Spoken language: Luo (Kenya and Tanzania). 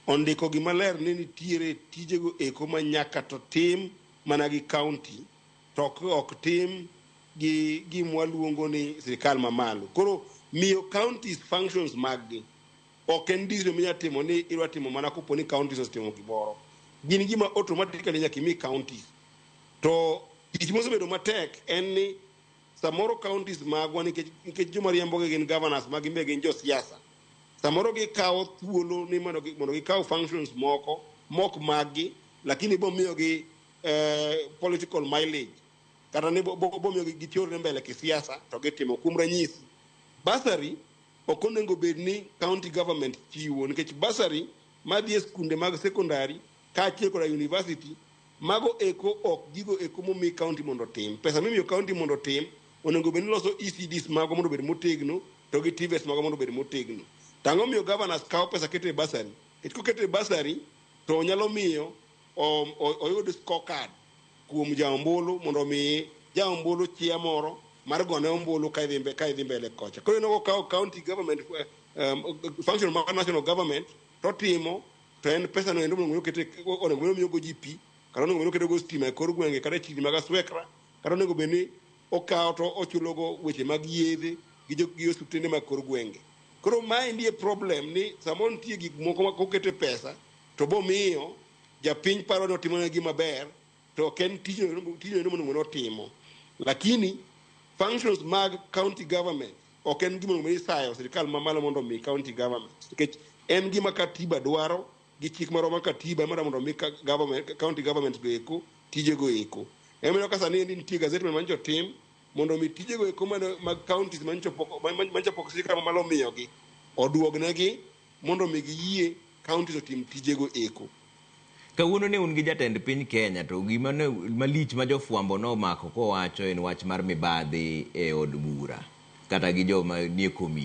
Ondiko gimaler ni nitiere tijego eko ma nyaka to tim mana gi county to ok tim gi gimwa luongo ni sirikal mamalo. Koro miyo counties functions maggi ok en decision minya timo ni idwa timo mana kopo ni counties osetimo gimoro. Gin gima automatically nyaka imi counties. To tich mosebedo matek en ni samoro counties magwa nikech joma riembogi gin governors ma gin be gin josiasa. Samoro gikawo thuolo ni mondo gikaw functions moko mok maggi, lakini bomiyogi political mileage kata ni bomiyogi gichorre mbele kisiasa to gitimo. Kuom ranyisi, bursary ok onego bed ni county government chiwo, nikech bursary madhi e skunde mag secondary kaachiel koda university mago eko ok gigo eko momi county mondo otim. Pesa mimiyo county mondo otim onego bed ni loso ECDs mago mondo obed motegno to gi TVETs mago mondo obed motegno. To ang'o miyo governors kawo pesa keto e bursary? Nikech koketo e bursary to nyalo miyo oyud scorecard kuom jaombulu mondo omi jaombulu chia moro mar gone ombulu ka idhi mbele kocha. Koro ineno kokawo county government function mar national government to timo to en pesa no endo onego bed ni omiyogo ji pi, kata onego bed ni oketogo stima e kor gwenge kata e chirni mag Aswekra, kata onego bed ni okawo to ochulogo weche mag yedhe gi osiptende mag kor gwenge. Koro maendi e problem ni samoro nitie gik moko ma kokete pesa to bomiyo japiny paro ni otimo ne gima ber to ok en tijno endo monego bed ni otimo. Lakini functions mag county government ok en gima onego bed ni isayo sirikal mamalo mondo omi county government, nikech en gima katiba dwaro gi chik marwa mar katiba mar mondo omi county government go eko tijego eko. Emomiyo ka sani endi nitie gazettement manyocha otim mondo omi tijego eko mag counties manyocha pok sirikal mamalo omiyogi oduognegi mondo omi giyie counties otim tijego eko. Kawuono ne un gi jatend piny Kenya to gima ne malich ma jofwambo nomako kowacho en wach mar mibadhi e od bura kata gi joma nie komiti.